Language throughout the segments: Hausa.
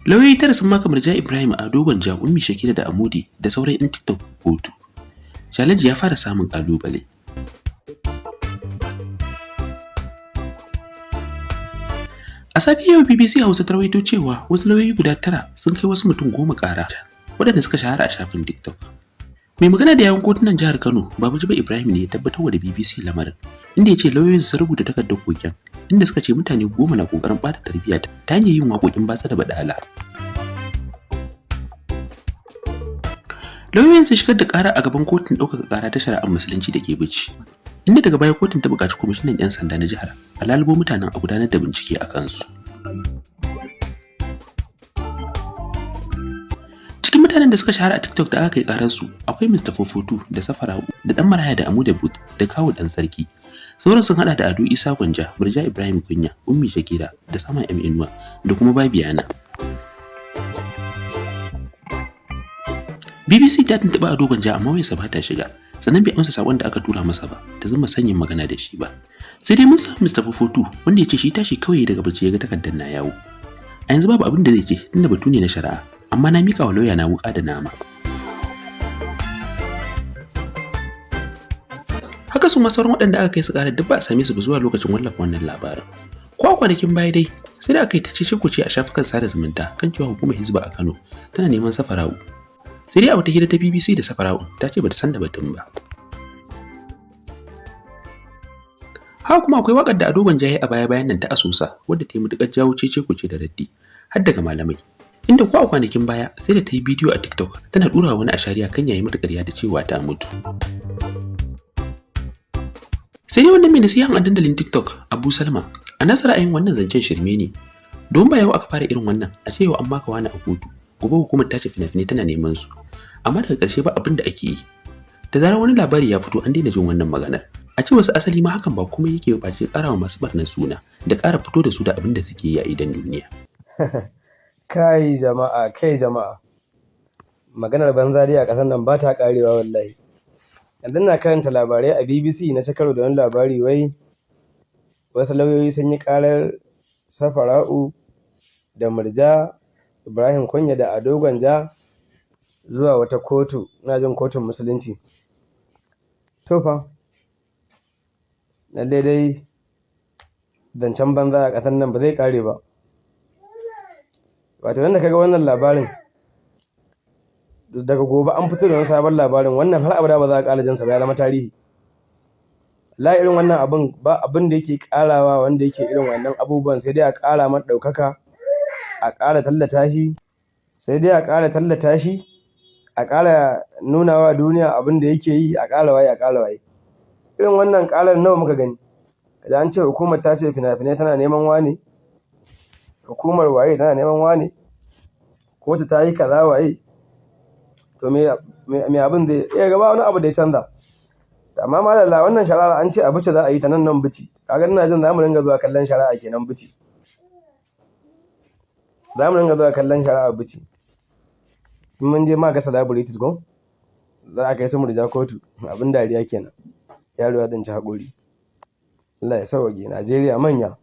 Lauyoyi tara sun maka Murja Ibrahim, Ado Gwanja, Ummi Shakira da Amudi da sauran 'yan TikTok kotu. Challenge ya fara samun ƙalubale. A safiyar yau BBC Hausa ta rawaito cewa wasu lauyoyi guda tara sun kai wasu mutum 10 ƙara waɗanda suka shahara a shafin TikTok. Mai magana da yawun kotunan jihar Kano, Babu Jiba Ibrahim, ne ya tabbatar wa da BBC lamarin, inda ya ce lauyoyin sun rubuta takardar koken, inda suka ce mutane 10 na ƙoƙarin ɓata tarbiyya ta hanyar yin waƙoƙin batsa da baɗala. Lauyoyin sun shigar da ƙara a gaban kotun ɗaukaka ƙara ta shari'ar Musulunci da ke Bichi, inda daga baya kotun ta buƙaci kwamishinan 'yan sanda na jihar a lalubo mutanen a gudanar da bincike a kansu. Cikin mutanen da suka shahara a TikTok da aka kai ƙararsu akwai Mr. Fofotu da Safara'u da Ɗan Maraya da Amuda Boot da Kawu Ɗan Sarki. Sauran sun haɗa da Ado Isa Gwanja, Murja Ibrahim Kunya, Ummi Shakira da Sama M Inuwa da kuma Babiyana. BBC ta tuntuɓi Ado Gwanja, amma wayarsa ba ta shiga, sannan bai amsa saƙon da aka tura masa ba ta zama sanyin magana da shi ba. Sai dai mun samu Mr. Fofotu, wanda ya ce shi tashi kawai daga bacci ya ga takardar na yawo. A yanzu babu abin da zai ce tunda batu ne na shari'a, amma na mika wa lauya na wuƙa da nama. Haka su ma sauran waɗanda aka kai su ƙara duk ba a same su ba zuwa lokacin wallafa wannan labarin. Ko a kwanakin baya dai, sai da aka yi ta cece kuce a shafukan sada zumunta kan cewa hukumar Hizba a Kano tana neman Safara'u. Sai dai a wata hira ta BBC da Safara'u, ta ce bata san da batun ba. Haka kuma akwai waƙar da Ado Gwanja ya yi a baya-bayan nan ta Asusa, wadda ta yi matuƙar jawo cece kuce da raddi har daga malamai. Inda ko a kwanakin baya sai da ta yi bidiyo a TikTok tana ɗura wani ashariya kan yayi mata ƙarya da cewa ta mutu. Sai dai wannan mai nasihan a dandalin TikTok, Abu Salma, a nasa ra'ayin wannan zancen shirme ne. Don ba yau aka fara irin wannan, a ce yau an maka wani a kotu, gobe hukumar tace fina-finai tana neman su. Amma daga ƙarshe ba abin da ake yi. Da zarar wani labari ya fito, an daina jin wannan maganar. A ce wasu asali ma hakan ba komai yake ba face ƙara wa masu barnar suna da ƙara fito da su da abin da suke yi a idon duniya. Kai jama'a, kai jama'a. Maganar banza dai a ƙasar nan ba ta ƙarewa wallahi. Yanzu ina karanta labarai a BBC, na ci karo da wani labari wai wasu lauyoyi sun yi ƙarar Safara'u da Murja Ibrahim Kunya da Ado Gwanja zuwa wata kotu, ina jin kotun Musulunci. To fa, lallai dai zancen banza a ƙasar nan ba zai ƙare ba. Wato yanda ka ga wannan labarin, daga gobe an fito da wani sabon labarin, wannan har abada ba za a ƙara jinsa ba, ya zama tarihi. La irin wannan abun ba abin da yake ƙarawa wanda yake irin wannan abubuwan, sai dai a ƙara masa ɗaukaka, a ƙara tallata shi, sai dai a ƙara tallata shi, a ƙara nuna wa duniya abin da yake yi, a ƙara waye, a ƙara waye. Irin wannan ƙarar nawa muka gani. Kaji an ce hukumar tace fina-finai tana neman wane, hukumar waye tana neman wane, kotu ta yi kaza waye. To me abin zai iya gaba wani abu da ya canza. Amma madalla, wannan shari'ar an ce a Bichi za a yi ta, nan nan Bichi. Kaga ina jin za mu ringa zuwa kallon shari'a kenan Bichi. Za mu ringa zuwa kallon shari'a Bichi. In mun je ma ga celebrities ko za a kai su Murja kotu, abin dariya kenan. Yaro ya tsinci haƙori. Allah ya sauwaƙe. Najeriya manya.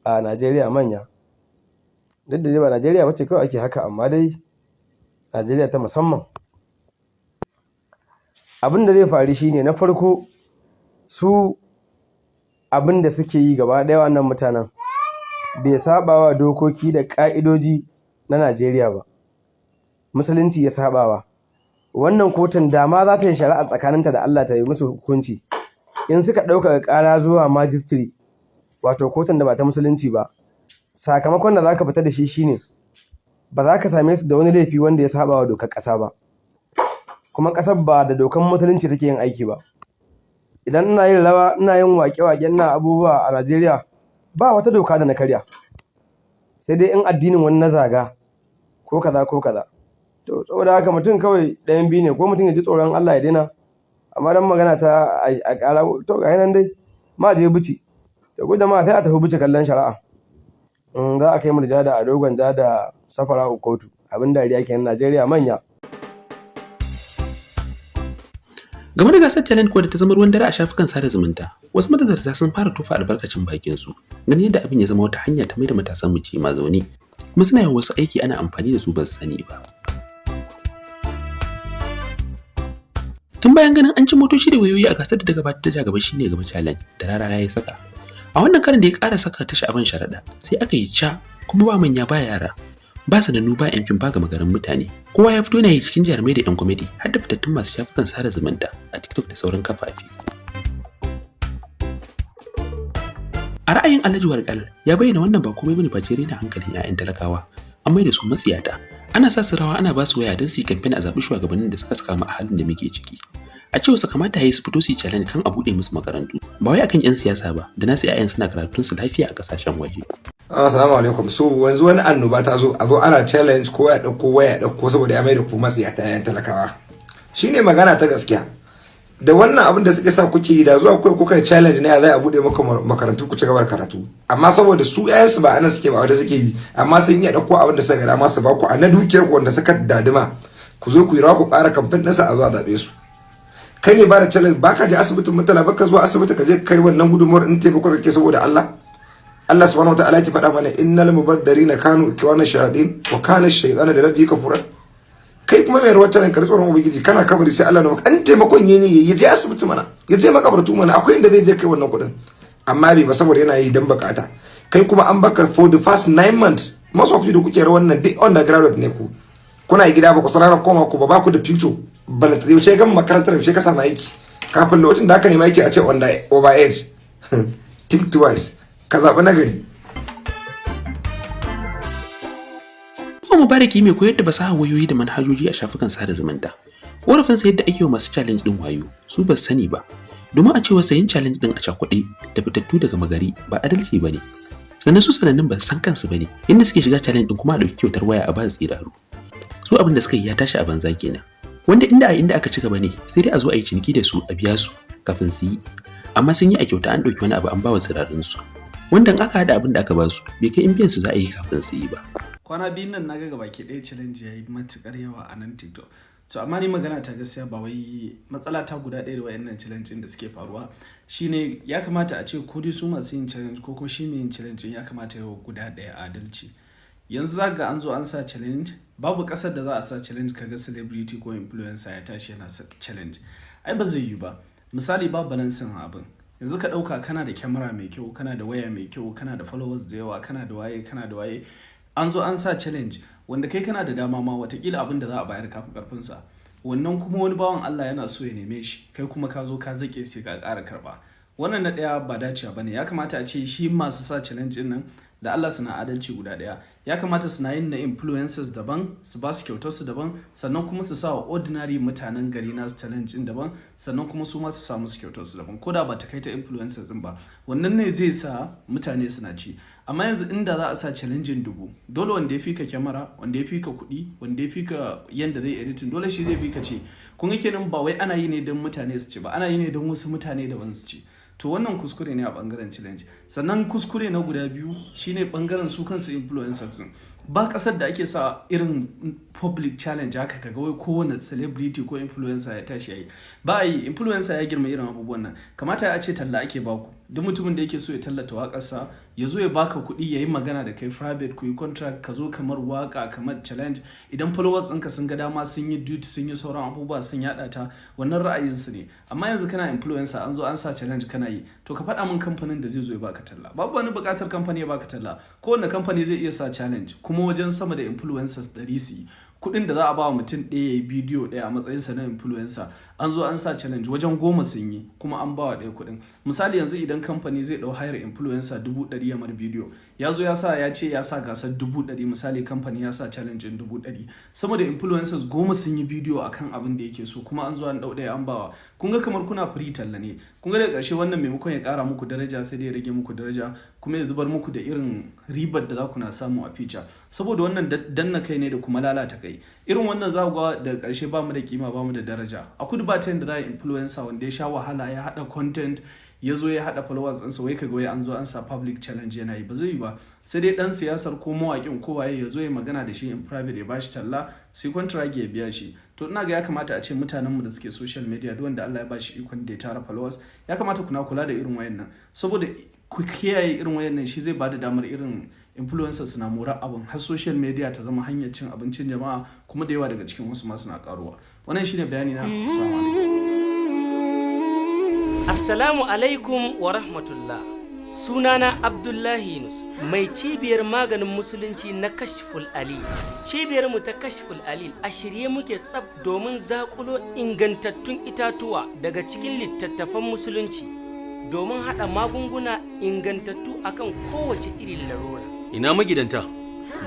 A Najeriya manya. Duk da dai ba Najeriya ba ce kawai ake haka, amma dai Najeriya ta musamman. Abin da zai faru shine, na farko, su abin da suke yi gaba ɗaya, wannan mutanen bai saɓawa dokoki da ƙa'idoji na Najeriya ba. Musulunci ya saɓawa. Wannan kotun dama za ta yi shari'a tsakaninta da Allah ta yi musu hukunci. In suka ɗaukaka ƙara zuwa majistire, wato kotun da ba ta Musulunci ba, sakamakon da za ka fita da shi shine ba za ka same su da wani laifi wanda ya saɓawa dokar ƙasa ba. Kuma ƙasar ba da dokar Musulunci take yin aiki ba. Idan ina yin rawa, ina yin waƙe-waƙe, ina abubuwa a Najeriya, ba wata doka da na karya. Sai dai in addinin wani na zaga ko kaza ko kaza. To saboda haka mutum kawai ɗayan biyu ne: ko mutum ya ji tsoron Allah ya daina, amma dan magana ta a ƙara, to ga nan dai ma je Bichi. To ku jama'a, sai a tafi Bichi kallon shari'a. Za a kai Murja da Ado Gwanja da Safara'u kotu. Abin dariya kenan, Najeriya manya. Game da gasar talent kuwa da ta zama ruwan dare a shafukan sada zumunta, wasu matazarta sun fara tofa albarkacin bakin su, ganin yadda abin ya zama wata hanya ta maida matasan mu ma zaune. Kuma suna yin wasu aiki ana amfani da su ba su sani ba. Tun bayan ganin an ci motoci da wayoyi a gasar da ta gabata ta ja gaba shine gaba challenge da Rarara ya saka. A wannan karin da ya ƙara saka ta sha'aban sharaɗa sai aka yi ca, kuma ba manya ba yara. Ba sanannu ba yan fim ba gama garin mutane. Kowa ya fito yana yi cikin jarumai da yan kwamiti har da fitattun masu shafukan sada zumunta a TikTok da sauran kafafe. A ra'ayin Alhaji Warkal ya bayyana wannan ba komai bane face rena hankalin 'ya'yan talakawa. An mai da su matsiyata. Ana sa su rawa, ana ba su waya don su yi kamfen a zaɓi shugabannin da suka saka mu a halin da muke ciki. A cewa su kamata yayi su fito su yi challenge kan a buɗe musu makarantu. Ba wai akan 'yan siyasa ba, da nasu 'ya'yan suna karatun su lafiya a ƙasashen waje. Assalamu alaikum. So wanzu wani annoba ta zo, a zo ana challenge, ko ya dauko waya ya dauko saboda ya mai da ku matsiyata 'ya'yan talakawa. Shine magana ta gaskiya. Da wannan abin da suke sa kuke yi, da zuwa kuka kuka challenge ne ya zai a bude maka makarantu ku ci gaba da karatu. Amma saboda su ƴaƴansu ba anan suke ba, wanda suke yi, amma sun iya dauko abin da suka ga dama su ba ku a na dukiyar ku wanda suka dadima, ku zo ku yi rawa ku ƙara kamfen ɗinsa a zo a zaɓe su. Kai ne ba da challenge, ba ka je asibitin mutala, ba ka zuwa asibiti ka je kai wannan gudunmuwar in taimako kake saboda Allah. Allah subhanahu wataala yake faɗa mana innal mubaddarina kanu ikhwana shayatin wa kana shaytanu da rabbihi kafura. Kai kuma mai rawar challenge, ka tsoron ubangiji, kana kabari sai Allah na maka an taimakon yayi ne, ya je asibiti mana, ya je makabartu mana, akwai inda zai je kai wannan kuɗin, amma bai ba saboda yana yi dan bukata. Kai kuma an baka for the first 9 months. Most of you da kuke rawar nan duk undergraduate ne, ku kuna gida ba ku sarara koma ku ba, ba ku da future. Bala yaushe gama makarantar, yaushe ka samu aiki? Kafin lokacin da aka nemi aiki a ce under over age. Think twice, ka zaɓi nagari. Kuma Mubaraki mai koyar da fasahar wayoyi da manhajoji a shafukan sada zumunta. Ƙorafinsa yadda ake wa masu challenge ɗin wayo, su ba sani ba. Domin a cewa sayin challenge ɗin a cakuɗe da fitattu daga magari ba adalci ba ne. Sannan su sanannun ba san kansu ba ne, inda suke shiga challenge ɗin kuma a ɗauki kyautar waya a ba tsiraru. Su abin da suka yi ya tashi a banza kenan. Wanda inda a inda aka ci gaba ne, sai dai a zo a yi ciniki da su a biya su kafin su yi. Amma sun yi a kyauta, an ɗauki wani abu an ba wa tsirarinsu. Wanda in aka haɗa abin da aka ba su, bai kai in biyan su za a yi kafin su yi ba. Kwana biyun nan naga gabaki ɗaya challenge ya yi matukar yawa a nan TikTok. To amma ni magana ta gaskiya, ba wai matsala ta guda ɗaya da wayannan challenge da suke faruwa shine, ya kamata a ce ko dai su masu yin challenge ko kuma shi mai yin challenge, ya kamata yau guda ɗaya adalci. Yanzu za ga an zo an sa challenge, babu ƙasar da za a sa challenge kaga celebrity ko influencer ya tashi yana sa challenge. Ai ba zai yiwu ba. Misali, ba balancing abin. Yanzu ka ɗauka kana da kyamara mai kyau, kana da waya mai kyau, kana da followers da yawa, kana da waye, kana da waye, an zo an sa challenge wanda kai kana da dama ma watakila abin da za a bayar kafi karfinsa. Wannan kuma wani bawan Allah yana so ya neme shi, kai kuma ka zo ka zake sai ka ƙara karɓa. Wannan na ɗaya ba dacewa bane. Ya kamata a ce shi masu sa challenge din nan da Allah suna adalci guda ɗaya. Ya kamata suna yin na influencers daban, su ba su kyautar su daban, sannan kuma su sa wa ordinary mutanen gari nasu challenge din daban, sannan kuma su ma su samu su kyautar su daban, ko da ba ta kai ta influencers din ba. Wannan ne zai sa mutane suna ci. Amma yanzu inda za a sa challenge 1000, dole wanda ya fi ka kyamara, wanda ya fi ka kuɗi, wanda ya fi ka yanda zai editing, dole shi zai fi ka ci. Kun ga kenan ba wai ana yi ne don mutane su ci ba, ana yi ne don wasu mutane daban su ci. To wannan kuskure ne a bangaren challenge. Sannan kuskure na guda biyu shine bangaren su kansu influencers din. Ba kasar da ake sa irin public challenge haka kaga wai kowane celebrity ko influencer ya tashi yayi. Ba yi. Influencer ya girma irin abubuwan nan. Kamata ya ce talla ake baku. Duk mutumin da yake so ya tallata waƙarsa, ya zo ya baka kuɗi, ya yi magana da kai private, ku yi contract, ka zo kamar waka, kamar challenge. Idan followers ɗinka sun ga dama sun yi duty, sun yi sauran abubuwa, sun yaɗa ta, wannan ra'ayinsu ne. Amma yanzu kana influencer, an zo an sa challenge kana yi, to ka faɗa min kamfanin da zai zo ya baka talla. Babu wani buƙatar kamfani ya baka talla. Kowane kamfani zai iya sa challenge kuma wajen sama da influencers 100 su yi. Kuɗin da za a ba wa mutum ɗaya ya yi bidiyo ɗaya a matsayinsa na influencer, an zo an sa challenge wajen 10 sun yi kuma an ba wa ɗaya kuɗin. Misali, yanzu idan kamfani zai ɗau hayar influencer 100,000 ya mar bidiyo, ya zo ya sa, ya ce ya sa gasar 100,000, misali kamfani ya sa challenge ɗin 100,000, sama da influencers 10 sun yi bidiyo akan abin da yake so, kuma an zo an ɗau ɗaya an bawa. Kun ga kamar kuna free talla ne. Kun ga daga ƙarshe wannan maimakon ya ƙara muku daraja, sai dai ya rage muku daraja, kuma ya zubar muku da irin ribar da za ku na samu a future, saboda wannan danna kai ne da kuma lalata kai. Irin wannan za ku ga daga ƙarshe ba mu da kima, ba mu da daraja a kudu. Ba ta yadda za a influencer wanda ya sha wahala ya haɗa content, ya zo ya haɗa followers ɗinsa, wai kaga wai an zo an sa public challenge yana yi. Ba zai yi ba. Sai dai ɗan siyasar ko mawaƙin ko waye ya zo ya magana da shi in private, ya bashi talla, sai contract, ya biya shi. To ina ga ya kamata a ce mutanenmu da suke social media, duk wanda Allah ya bashi ikon da ya tara followers, ya kamata kuna kula da irin wayannan, saboda Ku kiyaye irin wayannan, shi zai bada damar irin influencers suna mora abun har social media ta zama hanyar cin abincin jama'a, kuma da yawa daga cikin wasu ma suna karuwa. Wannan shine bayani na. Assalamu alaikum. Assalamu alaikum wa rahmatullah. Sunana Abdullahi Yunus, mai cibiyar maganin musulunci na Kashful Ali. Cibiyar mu ta Kashful Ali a shirye muke tsab domin zakulo ingantattun itatuwa daga cikin littattafan musulunci domin haɗa magunguna ingantattu akan kowace irin larura. Ina magidanta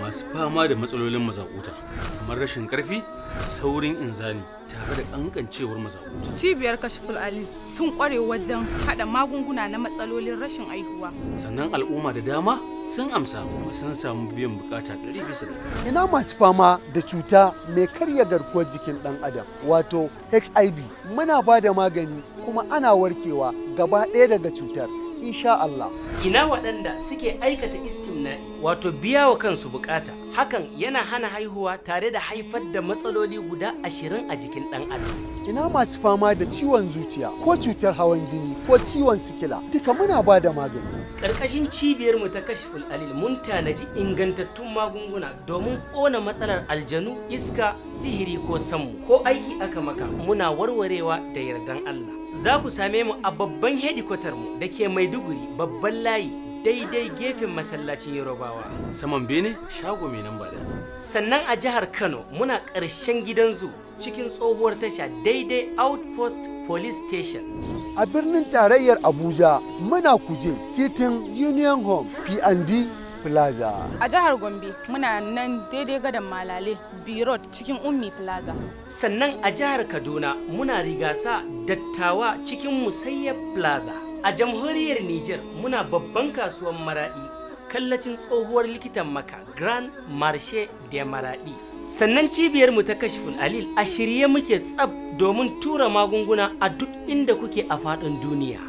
masu fama da matsalolin mazakuta kamar rashin karfi, saurin inzali tare da kankancewar mazakuta. Cibiyar Kashful Ali sun kware wajen haɗa magunguna na matsalolin rashin aihuwa. Sannan al'umma da dama sun amsa kuma sun samu biyan bukata 100%. Ina masu fama da cuta mai karya garkuwar jikin ɗan adam, wato HIV? Muna ba da magani kuma ana warkewa gaba ɗaya daga cutar, insha Allah. Ina waɗanda suke aikata istimna'i, wato biya wa kansu bukata. Hakan yana hana haihuwa tare da haifar da matsaloli guda 20 a jikin ɗan adam. Ina masu fama da ciwon zuciya ko cutar hawan jini ko ciwon sikila? Duka muna ba da magani. Ƙarƙashin cibiyarmu ta Kashful Alil mun tanaji ingantattun magunguna domin ƙona matsalar aljanu, iska, sihiri ko sammu ko aiki aka maka, muna warwarewa da yardan Allah. Za ku same mu a babban hedikwatar mu da ke Maiduguri, babban layi, daidai gefen masallacin Yarobawa. Saman bene, shago mai namba 1. Sannan a jihar Kano muna ƙarshen gidan zu cikin tsohuwar tasha, daidai Outpost Police Station. A birnin tarayyar Abuja muna Kuje, titin Union Home, P&D Plaza. A jihar Gombe muna nan daidai gadon Malale, Birot, cikin Ummi Plaza. Sannan a jihar Kaduna muna Rigasa, Dattawa, cikin Musayyab Plaza. A jamhuriyar Niger muna babban kasuwan Maradi, kallacin tsohuwar likitan Maka, Grand Marche de Maradi. Sannan cibiyar mu ta Kashful Alil a shirye muke tsab domin tura magunguna a duk inda kuke a faɗin duniya.